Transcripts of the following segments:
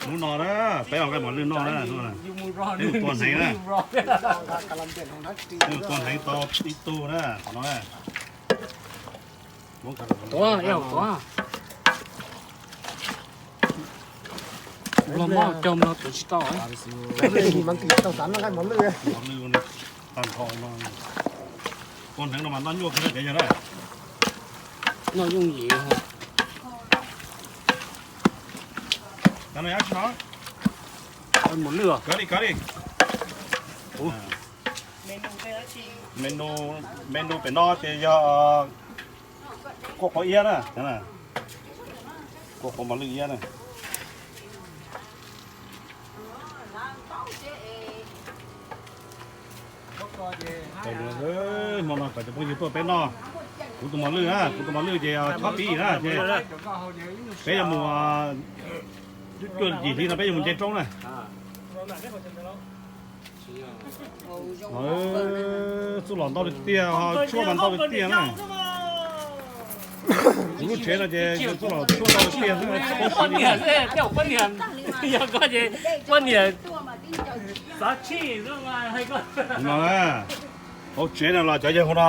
Hnub no na, peb ua nqaij mos lwj noj na, peb mus tua hneev na. Peb mus tua hneev tau ib tug na, qhov no na. Tuav, yog tuav. Los mov cog los tuav tsis tau. Tua hneev no mas noj nyuaj kawg na cov yawg na. Noj yooj yim. Mos lwj. Kov li, kov li. Menu, menu pem no ces yog kua qhauv iab na, kua qhauv mos lwj iab na. Hmo no kom cov phooj ywg tuaj peb noj kuv tus mos lwj na, kuv tus mos lwj ces chob pib na ces peb yuav mus cuaj cuaj yim hli no peb yuav mus nce roob na. Txuj lom ntau li tiag, tshuaj mas ntau li tiag na. Kuv lub tsev no ces txuj lom tshuaj ntau li tiag xwb, tsis paub siv li na. Yog koj ces poj niam xav tshij no na. Hauv tsev no los cov yawg hauv no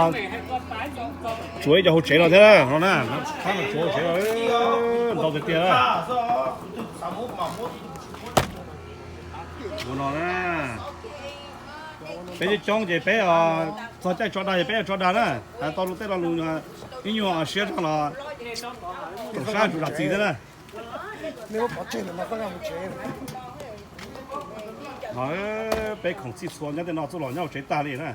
tsuav ib co hauv tsev no thiab no na, tsuav hauv tsev no ntau tiag tiag. Ua no na, peb coob coob ces peb txog caij tso dag ces peb tso dag na, hais tau lus tej lo lus ib nyuag siab zog los rau sab tsuas zam txim thiab na. Peb khoom txhij txhua nyob tej no txuj lom nyob hauv tsev tag li na.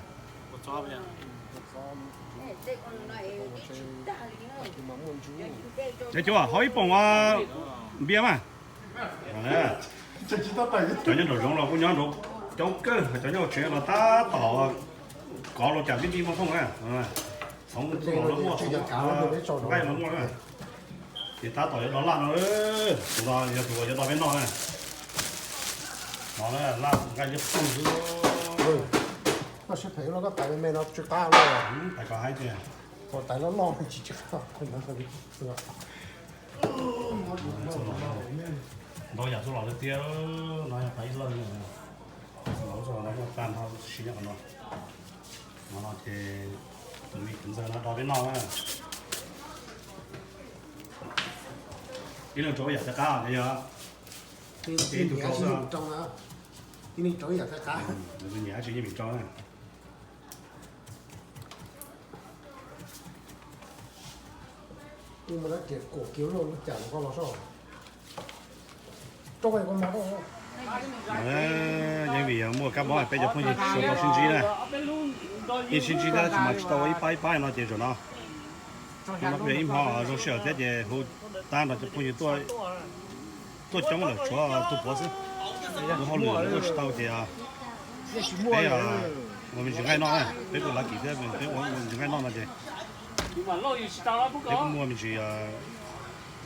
Cov cuab, hau ib poom npias mas. Cov nyob nraum zoov los kuj nyob nraum coob kawg, cov nyob hauv tsev los tab tom kov los cas tib tib muaj thooj na. Txhoov txuj lom no muaj, nqaij no muaj na. Ces tab tom yuav do laj no, tus no yog tus uas yuav do peb noj na. No laj nqaij liab ploog xwb. Koj siab phem los koj tais me me no tsw qab los. Tais kov haib tiag. Tais loj loj tsis tsw qab. Ntau yam txuj lom li tiag, no yog tais ib lawj. Txuj lom no muaj tag nrho, sim nyob qhov no. No no ces tus me kwv ntxawg no do peb noj na. Ib leeg rau ib yam tej qab os, yog ib tug rau xwb. Ib leeg rau ib yam tej qab. Nws tus niam dab tsi yeej vim rau na. Yeej vim muaj kab mob peb cov phooj ywg tsis tau sib ntsib na. Yeej sib ntsib tab sis mas tsis tau ua ib pab ib pab no ces zaum no ib hmo zoo sij hawm thiab ces hu tag nrho cov phooj ywg tuaj coob lawm tshuav tus puav xwb. Tus hauj lwm tuaj tsis tau ces peb ua me ntsis nqaij noj na, peb kuj lav kim thiab peb ua me ntsis nqaij noj no ces peb kuj muaj me ntsis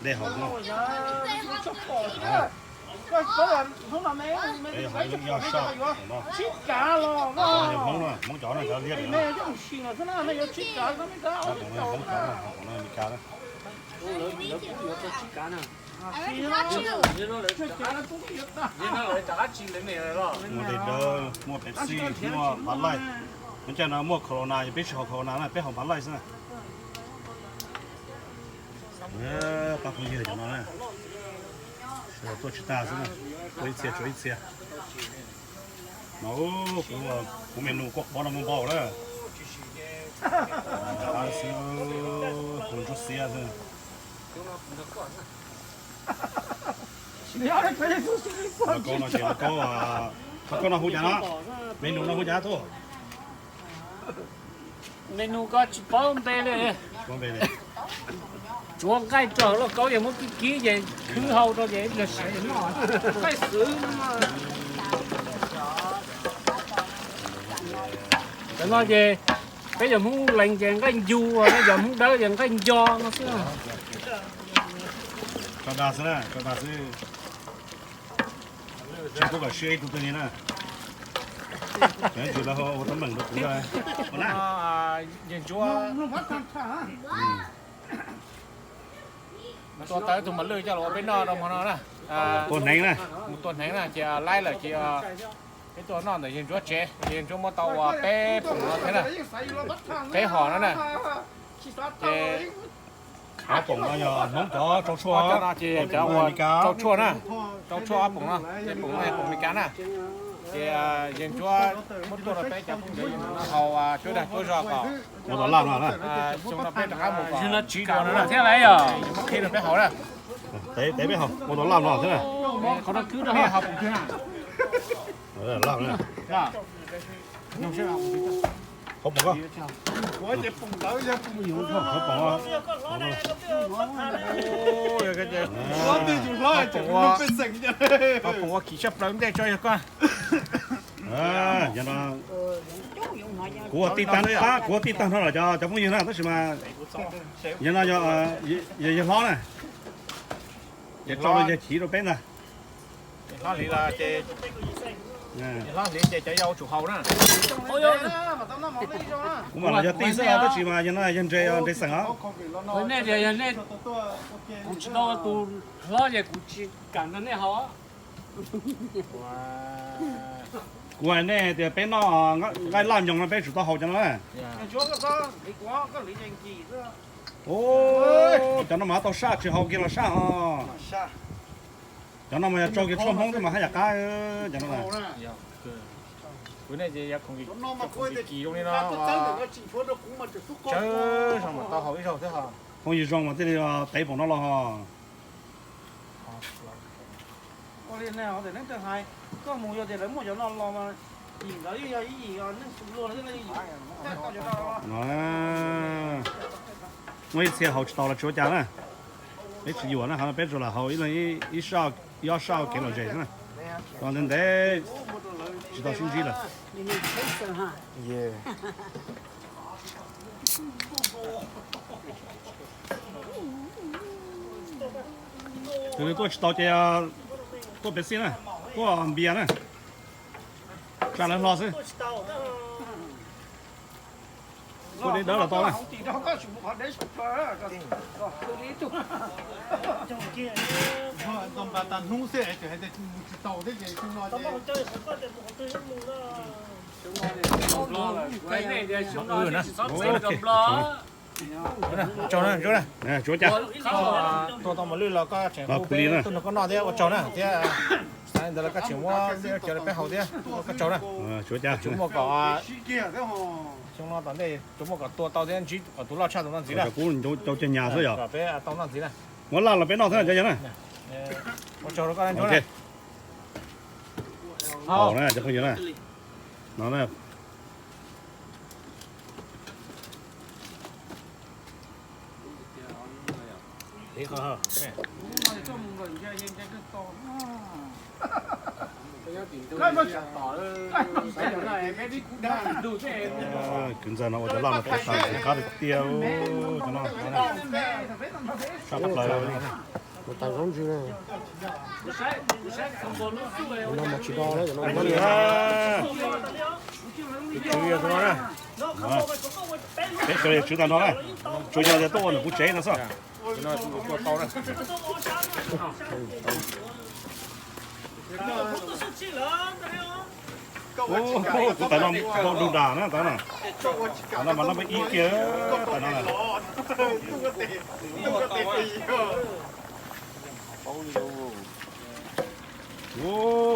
dej haus no. Peb yog Hmoob no, Hmoob cov no cov liab no, Hmoob cov no Meskas na. Muaj tes dawb, muaj Pepsi, muaj Bud Light. Lub caij no muaj Corona, peb tsis haus Corona na, peb haus Bud Light xwb na. Pab phooj ywg cov no na, sawv daws tuaj tsis tag xwb na, tuaj ib txhia tsuav ib txhia. No, kuv, kuv menu kuaj qhuav no muaj npaum na. Xwb, kuv ntsuab xiab xwb. Lauj kaub no ces lauj kaub, lauj kaub no hu cas no? Menu no hu cas tuaj? Menu ko tsis paub npe li. Tsuav nqaij rau hauv lauj kaub, yog muab kib kib ces khwb hau rau ces yog siav noj. Nqaij xwb. Cov no ces peb yog Hmoob Lees ces nqaij ncu, yog Hmoob Dawb ces nqaij nco no xwb. Tso dag xwb na, tso dag xwb. Tsis pub kom siab ib tug twg li na. Cov ntsis lawv ua teeb meem rau kuv ua na. Tua tau ib tug mos lwj coj los ua peb noj rau hmo no na. Tua hneev na. Mus tua hneev na ces laib lawm ces peb tuaj noj ntawm yawg Ntsuab tsev ces yawg Ntsuab muab tau ua peb poom no thiab na, peb hom no na. Ces ob poom no yog Hmoob cov rau tshuaj, no ces cov ua rau tshuaj na, rau tshuaj ob poom no, ces poom no yog poom Amelikas na. Ces yawg Ntsuab muab tuaj rau peb cov phooj ywg no haus cuab dag cuab zog kom mus tom laj no na. Xyoo no peb rov qab mus kom tsiv dua no thiab lauj, yog muab qhib rau peb haus na. Tev peb haus mus tom laj no thiab na. Qhov no kwv rau haus poom twg na? Laj na. Hauv poom ko. Hauv poom ko. Hauv poom ua kim tshaj plaws ntej tso yog koj. Kuv ua tij tag, kuv ua tij tag nrho lawm cov phooj ywg na, tab sis mas yog no yog yawg hlob na, ces tso rau yawg chiv rau peb ntag. Hlob hliv los ces, hlob hliv ces cov yau tsum haus na. Kuv mam los yog tij xwb tab sis mas yog no yog nres, nres xeem os. Nej tias yog nej, kuv tsis tau tus hlob ces kuv tsis kam nrog nej haus. Kuv hais nej tias peb noj nqaij laj nyoos no peb tsum tau haus cov no na. Cov no mas tau saj tsis haus kiag los saj os. Cov no mas yog tsau kiag tshuaj Hmoob xwb mas haj yam qab cov no. Phooj ywg zoo mas thiaj li tev poom no los ho. Muaj ib txhia haus tsis tau los tsis ua cas na. Peb tsis yuam na, qhov no peb tsuas lam haus ib leeg ib sab, ib ob sab kev lom zem xwb na. Tos ntev ntev tsis tau sib ntsib lawm. Tus twg tuaj tsis tau ces tuaj pem xij na, tuaj npias na, tsam lawv hlo xwb. Tuaj deb dawb los tau na. Tsaug na, Ntsuab na. Tuaj tau mos lwj los koj tseem hu peb tuaj nrog koj noj thiab ua tsaug na thiab. Xav li ntawd los koj tseem muab tej cov rau peb haus thiab, ua koj tsaug na. Tsuas muaj kom, xyoo no tom ntej tsuas muaj kom tua tau thiab ntsib kom tus loj tshaj tus no ntxiv na. Kuv cau cag nyas xwb yog. Kom peb tau noj ntxiv na. Muab laj los peb noj thiab cov yawg na. Ua tsaug rau koj na Ntsuab na. Haus na cov phooj ywg na. No na. Kwv ntxawg no ua cov laj no qab tiag tiag, cov no sab qab plaws. Peb sawv daws tswv tag nrho na, tsuas yog tias tuaj ua ntawm kuv tsev no xwb. Tus tais no npau du das na tais no. Tais no mas no peb ib kiag tais no.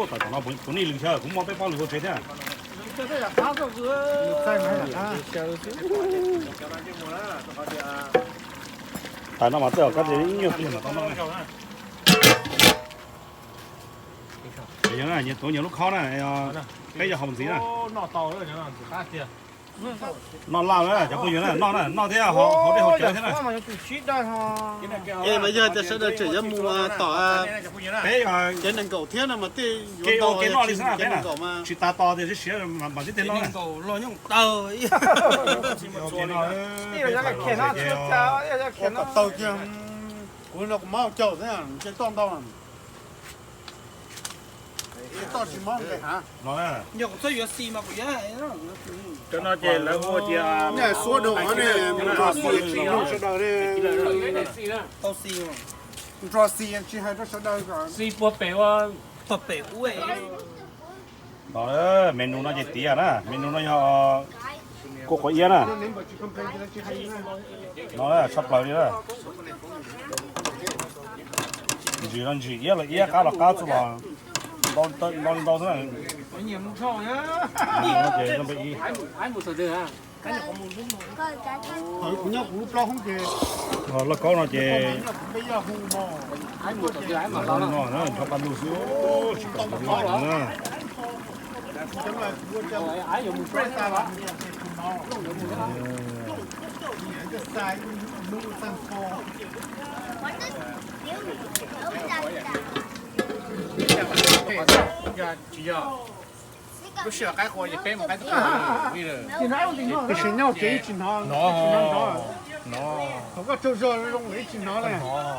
Tais no puav nej lwm thiab, kuv muaj peb plaub lwm hauv tsev thiab. Tais no mas txawj os, kab tias ib nyuag pliag mas tau noj. Nyias tuav nyias lub khob na, peb yuav haus ntxiv na. Noj laj na cov phooj ywg na, noj na, noj thiab haus dej haus cawv thiab na. Es mas yog tias sawv daws tseem yuav mus tom, peb cov nees nkaum thiab no mas tej yuav ua ke noj li xwb na, peb na tsis tas tos tias siav mam tib teg noj na. Kuv no kuv mob caug thiab, ntshe toj ntau. Cov no ces lawv hu tias suab dog ne, sawv daws ne. Tau xis. Nrog xi tsis hais rau sawv daws kom xi puag pem ua puag pem ua. Menu no ces tiav na, menu no yog kua quav iab na. No tshaj plaws li na. Ntsim los ntsim, iab los iab, qab los qab, txuj los ntau li ntau xwb na. Ces no ces lauj kaub no ces no nrog paj lug xwb, tsis kam na. Lub sij hawm qaib qua ces peb mus qaib tub qhe. Tab sis nyob tsev ib tsis hnov, hnov, hnov. Thaum koj tsaug zog zoo lawm ib tsis hnov na.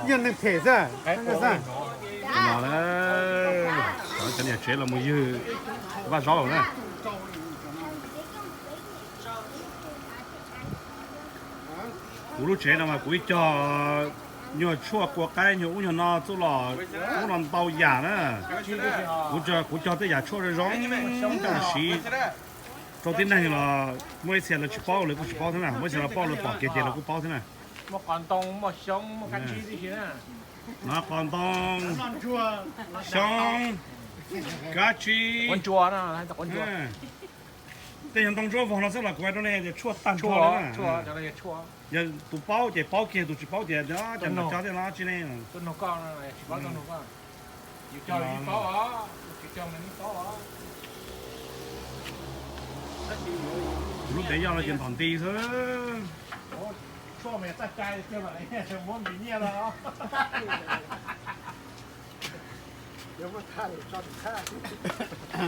Yog neeg phem xwb. Hnov na. Cov niam tsev los mus ywg vaj zaub lawm na. Kuv lub tsev no mas kuv ib cog nyuag tshuaj kua qaib nyuag ub nyuag no txuj los ub no ntau yam na. Kuv, kuv cog tej yam tshuaj zoo zoo coj los siv rau tib neeg los muaj ib txhia lawv tsis paub lawv kuj tsis paub thiab na, muaj ib txhia lawv paub lawv pom kiag ces lawv kuj paub thiab na. Muaj qos ntoo, muaj xyoob, muaj kab tsib tib si na. No qos ntoo, xyoob, kab tsib. Tej nyuag ntoo ntsuab vog no xwb los kuv hais rau nej tias tshuaj tag nrho li na. Yog tus paub ces paub kiag, tus tsis paub tias cov no cog tej no dab tsi ne. Kuv lub tsev yog no ces ntom nti xwb.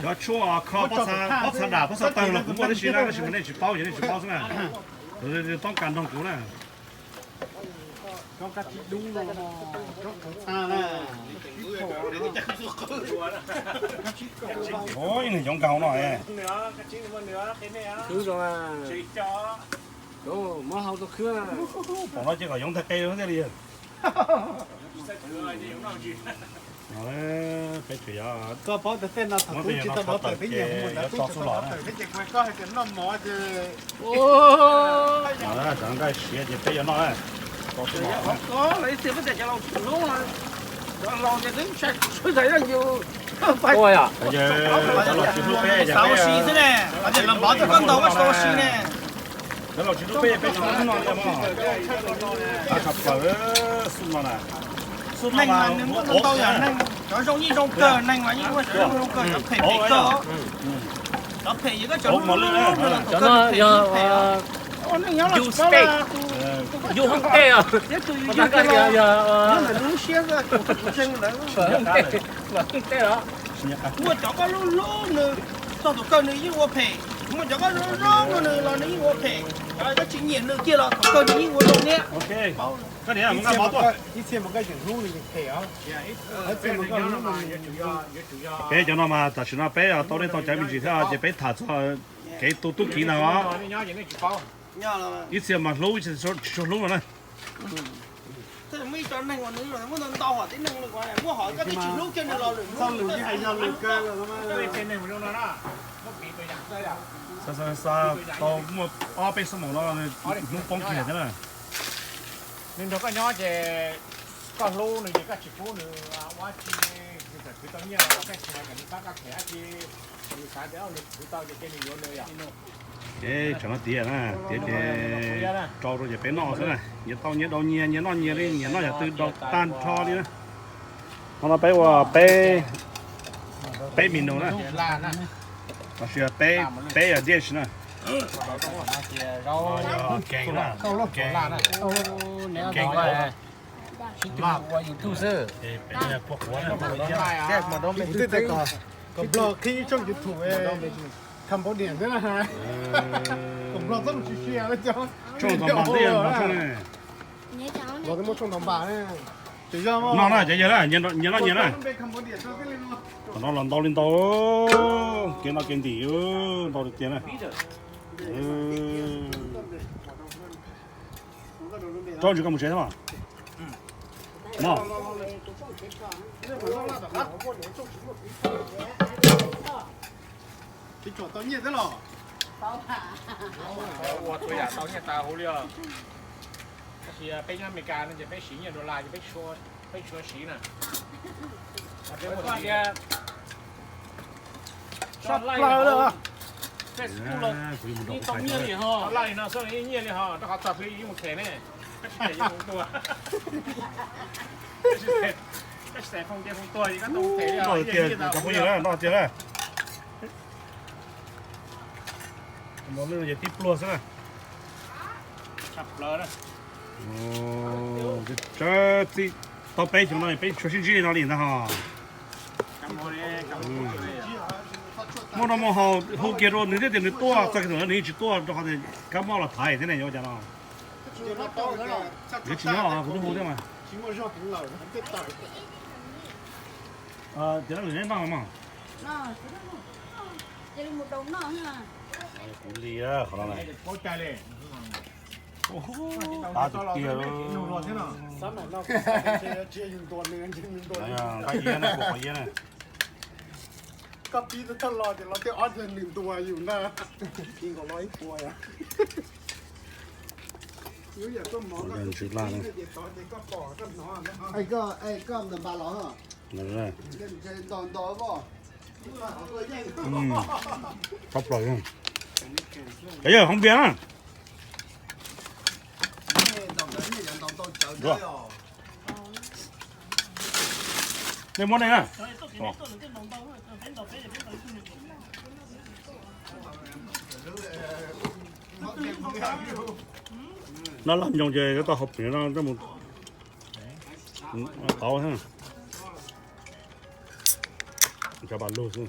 Cov tshuaj kho pob txha dam pob txha tawg los kuv muaj tib si na, tab sis mas nej tsis paub ces nej tsis paub xwb na. Toob kas nrog kuv na. Ib nws yoov nkag hauv no. Pom no ces kom yoov ntag qe thiaj li. Peb tseem yuav, koj paub tias tej no thaum kuv tsis tau dov tawm peb nyias mus ntawd tub tsis tau dov tawm peb ces kuv hais koj hais tias noj mov ces cov nqaij siav ces peb yuav noj. Cov laus tsis hlub, cov laus ces twb sai txhua yam yus. Cov laus tsis hlub peb ces peb xav ua si xwb ne, los npov txog koj ntaus koj tsis tau ua si ne. Cov laus tsis hlub peb, peb tsis hlub no li mog. Tab tshaj plaws xub no na. Neeg mas nws muaj ntau yam neeg, cov zoo yeej zoo kawg, neeg mas yeej muaj cov zoo zoo kawg, cov phem phem kawg. Cov phem yog koj cov hlub hlub, cov no yog yus tej, yus hoob tej os. Nyob ntawm lub siab, tus ntseeg lawm. Muaj cov koj hlub hlub nws, txog thaum kawg nws yeej ua phem. Muaj cov koj zoo zoo nws los nws yeej ua phem. Cov koj tsis nyiam nws kiag los thaum kawg nws yeej ua zoo thiab. Peb cov no mas tam sim no peb tau nej tau caiv me ntsis thiab ces peb tham txog kev tu tub ki ntag os. Ib txhia mas hlub, ib txhia tsis tshua hlub no na. Xav xav xav tau muaj ob peb xuab moos no hnub poob kiag thiab na. Nws nrog koj nyob ces koj hlub nws ces koj tsis pub nws ua dab tsi, nws txawm khwv tau nyiaj los koj tsis hais kom nws pab koj them dab tsi, nws xav tias nws khwv tau ces cia nws yuav nws yom. Ces tsam no tiav na, tiav ces rau rau ces peb noj xwb na. Nyias tau nyias daus nyias, nyias noj nyias li, nyias noj yam twg daus tag nrho li na. Hnub no peb ua peb, peb menu na, los sis peb, peb dish na. Kev na, kev, kev ua YouTube xwb. Peb ua quav na. Kom Nplog qhib ib tshooj YouTube Cambodia xwb na. Kom Nplog txhob mus tsis sia cov tshooj ntau npas, Nplog twb muaj tshooj ntau npas. No na, cov yawg na, nyias noj nyias na. Qhov no los ntau li ntau, kev no kev ntim ntau li tiag na. Rau ntsis koj mus tsev thiab mas. No, Ua tus yam tau nyiaj tas huv li os. Tab sis peb nyob Amelikas no ces peb siv nyiaj dollar ces peb tshuav siv na. Peb muaj tias sab plaws lawm. Ib tau nyiaj li ho, laj li no xwb ib nyiaj li ho, rau qhov txog peb yeej mus them ne. Kab tsis them yeej mus tua. Kab tsis them foom ces foom tuag ces kab tau them li. Noj tiag, cov phooj ywg na, noj tiag na. Mov lwj no ces tib pluag xwb na. Tsawg txij tau peb xyoos no peb tshuav sib ntsib li no li ntag ho. Muaj noj muaj haus hu kiag rau nws thiab tias nws tuaj, txog kiag thaum no nws yeej tsis tuaj rau qhov tias kab mob los thaiv thiab ne, yuav ua cas no. Yuav tsis nyob los kuv twb hu thiab mas. Tias lwm neb noj mog. Kuv li qhov no. Qab tiag tiag. Nqa iab na, kuv qhov iab na. Koj pib tau los ces los tej ob tug nws ntua yus na. Ib nkaus los ib puas yom. Ntsws laj na. Koj npam los. Nto nto. Tau plaws. Cov yawg hoob npias na. Nej muab nej na. No laj nyoos ces yuav tau hauv pem no mus qauv thiab. Cov pas lug xwb.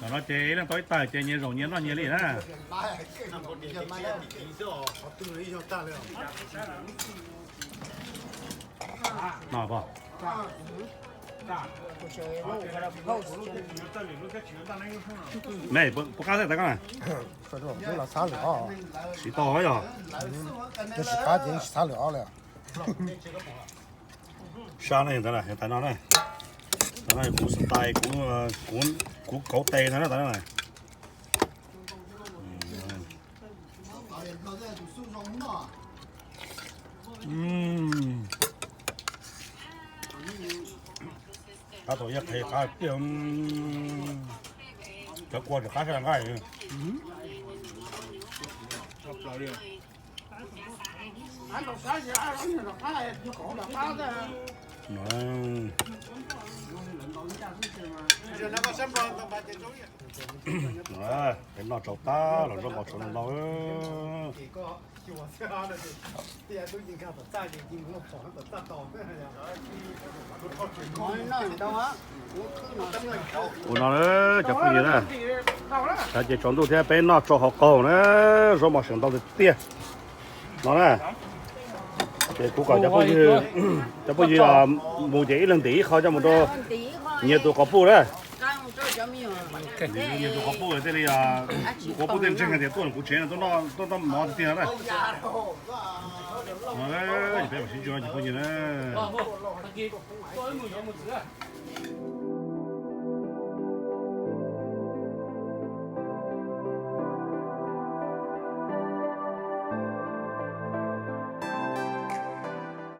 Thaum no ces ib leeg tau ib tawg ces nyias zaum nyias noj nyias li na. No pog. Me, puas qab xwb tas koj na? Siv tau yog. Sab no ntawd, ntawm no, ntawm no kuv style, kuv, kuv kauv tes ntawd na, ntawm no. Qab tau ib qhe qab tiag. Cov kua tseem qab sab nqaij. Peb noj tsau tag los zaub mov tsau ntau ntau. Ua no cov phooj ywg na, xav ces tsaus ntuj thiab peb noj tsau hauv qaug na, zaub mov seem ntau tiag tiag no na. Ces kuv kom cov phooj ywg, cov phooj ywg mus ces ib leeg ntim ib qho coj mus rau nyias tus quas puj na. Nyias tus quas puj thiaj li, quas puj thiaj ntseeg hais tias tuaj kuv tsev no tuaj noj mov tiag tiag na. Peb mam sib ntsib cov phooj ywg na.